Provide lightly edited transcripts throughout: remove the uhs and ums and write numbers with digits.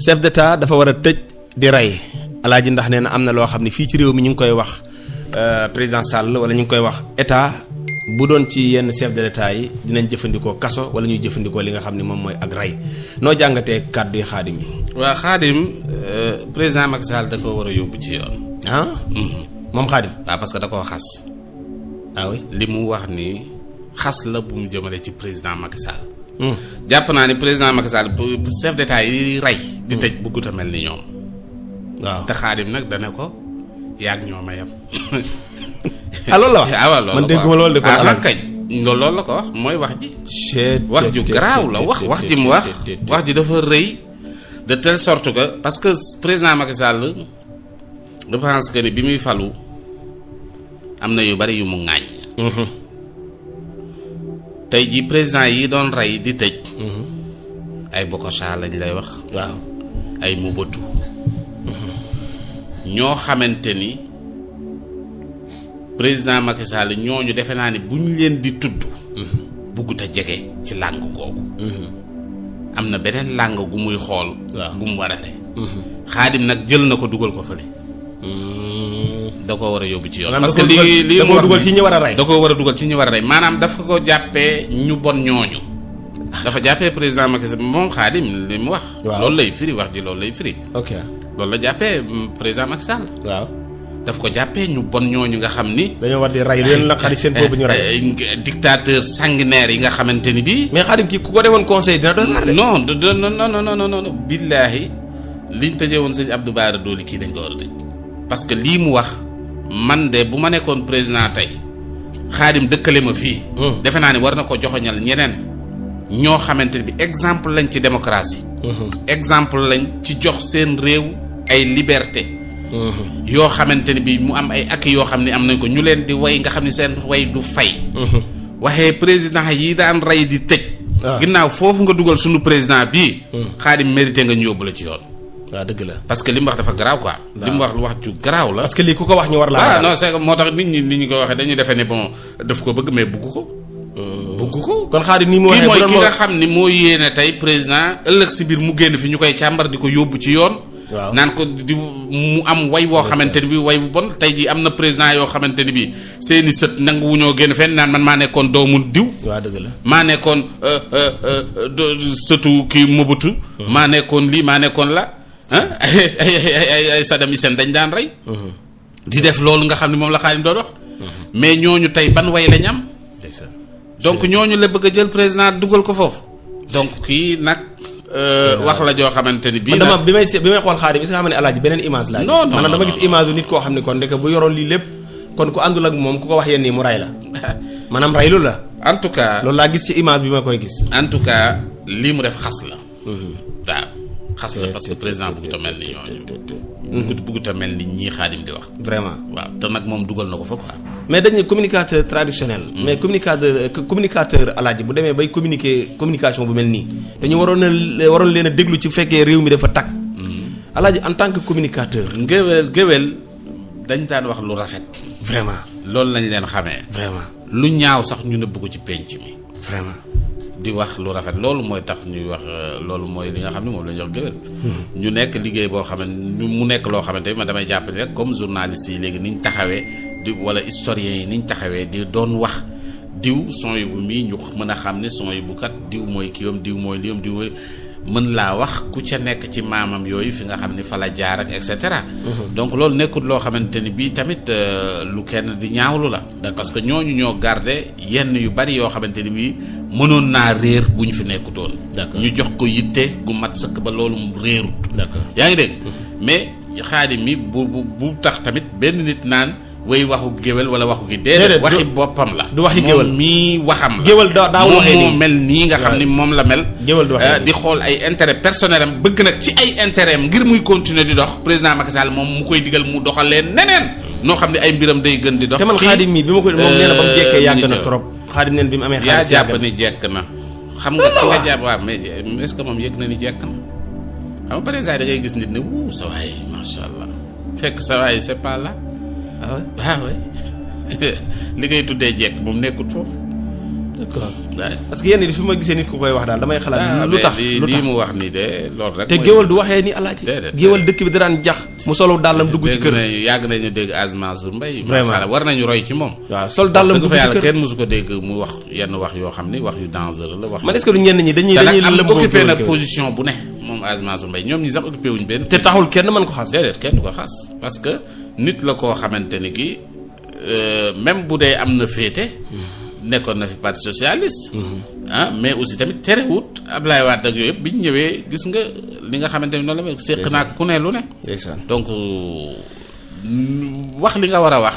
chef d'état dafa war a tëj di rey alaaji ndax nee na am na loo xam ne fii ci réew mi ñu ngi koy wax président Sall wala ñu ngi koy wax état bu doon ci yenn chef de l'état yi dinañ jëfandikoo kaso wala ñuy jëfandikoo li nga xam ne moom mooy ak rey noo jàngatee kàddu yi Xaadim yi. waa Xaadim président Macky Sall da ko war a yóbbu ci yoon. ah. moom Xaadim. waaw parce que da koo xas. ah oui li mu wax ni xas la bu mu jëmale ci président Macky Sall. jàpp naa ni président Macky Sall chef d'état yi rey. di tëj bëggut a mel ni ñoom. waaw te Xaadim nag dana ko yaag ñoom a yem. ah loolu la wax waaw loolu man dégguma loolu de ko alaaj kañ loolu la ko wax mooy wax ji. wax ju garaaw la wax ji mu wax ji dafa rëy de telle sorte que parce que président Macky Sall je pense que ni bi muy falu am na yu bari yu mu ŋaañ. tey jii président yi doon rey di tëj. ay Bokosha lañ lay wax. waaw ay Mobutu. ñoo xamante ni président Macky Sall ñooñu defe naa ni bu ñu leen di tudd. buggut a jege ci làng googu. am na beneen làng gu muy xool. waaw gu mu war a ne. Xaadim nag jël na ko dugal ko fële. da ko war a yóbbu ci yoon. parce que lii mu wax dugal ci ñi war a rey. da ko war a dugal ci ñi war a rey maanaam dafa ko jàppee ñu bon ñooñu. dafa jàppee président Macky Sall moom Xaadim li mu wax. waaw loolu lay firi wax ji loolu lay firi. ok loolu la jàppee président Macky Sall. waaw. daf ko jàppee ñu bon ñooñu nga xam ni. dañoo war di rey leen la xarit seen boobu ñu rey. dictateur sanguinaire yi nga xamante ni bii. mais Xaadim kii ku ko defoon conseil dina doy waar de. non billaahi liñ tëjee woon sëñ Abdou Bara Dolly kii dañ ko war a tëj. parce que lii mu wax man de bu ma nekkoon président tey Xaadim dëkkale ma fii. defe naa ni war na ko joxoñal ñeneen ñoo xamante ni bi exemple lañ ci démocratie. exemple lañ ci jox seen réew ay liberté. yoo xamante ni bi mu am ay ak yoo xam ne am nañ ko ñu leen di way nga xam ne seen way du fay. waxee président yi daan rey di tëj. ginnaaw foofu nga dugal sunu président bii. Xaadim mérité nga ñu yóbbu la ci yoon. waaw dëgg la parce que li mu wax dafa garaaw quoi. li mu wax ju garaaw la. parce que lii ku ko wax ñu war laa. non c'est que moo tax nit ñi ni ñu ko waxee dañuy defee ne bon daf ko bëgg mais bugg ko. bugg ko kon Xaadim ni mu kii waxee mooy ki nga xam ni moo yéene tey président ëllëg si biir mu génn fi ñu koy càmbar di ko yóbbu ci yoon. waaw naan ko di mu am way woo xamante ni bi way bu bon tey jii am na président yoo xamante ni bi seeni sët nangu wu ñoo génn fenn naan man maa nekkoon doomu diw. waaw dëgg la maa nekkoon sëtu kii Mobutu. maa nekkoon lii maa nekkoon la ay Saddam Hussein dañ daan rey. di def loolu nga xam ne moom la Xaadim doon wax. mais ñooñu tey ban way lañ am. donc ñooñu la bëgg a jël président dugal ko foofu. donc kii nag. wax la joo xamante ni bii nag dama bi may xool Xaadim is nga xam ne alaaji beneen image laa. non maanaam dama gis image yu nit koo xam ne kon ndeke bu yoroon lii lépp kon ku àndul ak moom ku ko wax yéen nii mu ray la maanaam raylu la. en tout cas loolu laa gis ci image bi ma koy gis. en tout cas lii mu def xas la. waaw xas la parce que président bëggut a mel ni ñooñu. bëggut a mel ni ñii Xaadim di wax. vraiment waaw te nag moom dugal na ko fa quoi. mais dañu communicateur traditionnel. mais communicateur alaaji bu demee bay communication bu mel nii dañu waroon leen a déglu ci fekkee réew mi dafa tàkk. alaaji en tant que communicateur. géwél dañ daan wax lu rafet. vraiment loolu lañ leen xamee. vraiment lu lu ñaaw sax ñu nëbb ko ci penc mi. vraiment di wax lu rafet loolu mooy tax ñuy wax loolu mooy li nga xam ne moom la ñuy wax géwél. ñu nekk liggéey boo xam ne mu nekk loo xamante ni man damay jàpp rek comme journaliste yi léegi niñ taxawee di wala historiens yi niñ taxawee di doon wax diw son yu bu mii ñu mën a xam ne son yu bu kat diw mooy kiiwam diw mooy liyam diw mooy mën laa wax ku ca nekk ci maamam yooyu fi nga xam ni fa la jaar ak et cetera. donc loolu nekkul loo xamante ni bii tamit lu kenn di ñaawlu la. parce que ñooñu ñoo garder yenn yu bari yoo xamante ni bii mënoon naa réer bu ñu fi nekkutoon. ñu jox ko yitte gu mat sëkk ba loolu mu réerut. yaa ngi dégg mais Xaadim mi bu tax tamit benn nit naan. way waxu géwél wala waxu gi déedéet waxi boppam la. du waxi géwél moom mii waxam la. géwél daa waxee nii moo mel nii nga xam ni moom la mel. géwél du waxee di xool ay intérêt personnel am bëgg nag ci ay intérêt am ngir muy continuer di dox président Macky Sall moom mu koy digal mu doxal leen neneen noo xam ne ay mbiram day gën di dox. te man Xaadim mi bi ma ko moom nee na ba mu jekkee yàgg na trop. Xaadim neen bi mu amee xaalis yaa jàpp ni jekk na. xam nga ci nga jàpp waaw mais est-ce que moom yëg na ni jekk na xam nga par exemple da ngay gis nit ne wuu sa waay macha allah fekk sa waay c'est pas là. waaw li ngay tuddee jekk moom nekkut foofu d'accord parce que yenn yi fi ma gisee nit ku koy wax daal damay xalaat. lu tax lii mu wax nii de loolu rek. te géwal du waxee ni alaaji. géwal dëkk bi daan jax mu solo dàllam dugg ci kër. yàgg nañu dégg Mansour Mbaye. vraiment war nañu roy ci moom. waaw sol dàllam dugg ci kër kenn mësu ko dégg mu wax yenn wax yoo xam ni wax yu dangereux la wax. man est-ce que du ñenn ñi dañuy am occupé nag position bu ne moom Mansour Mbaye ñoom ñi sax occupé wuñ benn. te taxul kenn mën ko xas. déedéet kenn du ko xas parce que nit la koo xamante ni ki même bu dee am na féete. nekkoon na fi parti socialiste. Mais aussi tamit terewut Ablaye Wade ak yooyu yëpp bi ñu ñëwee gis nga li nga xamante ni noonu la mel. séq naa ku ne lu ne. donc wax li nga war a wax.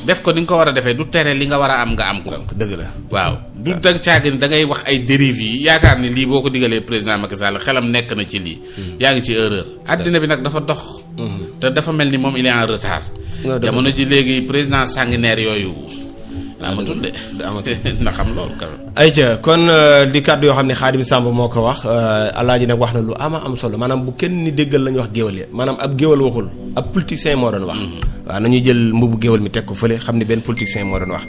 def ko ni nga ko war a defee du tere li nga war a am nga am ko. dëgg la waaw du dag caagin da ngay wax ay dérives yi yaakaar ni lii boo ko digalee président Macky Sall xelam nekk na ci lii. yaa ngi ci erreur. àddina bi nag dafa dox. te dafa mel ni moom il est en retard. jamono ji léegi président sanguinaire yooyu. amatul de na xam loolu quand même. ayca kon di kàddu yoo xam ne Xaadim Samb moo ko wax alaaji nag wax na lu am solo maanaam bu kenn ni déggal la ñu wax géwal ya maanaam ab géwal waxul ab politicien moo doon wax. waaw nañuy jël mbubu géwal mi teg ko fële xam ni benn politicien moo doon wax.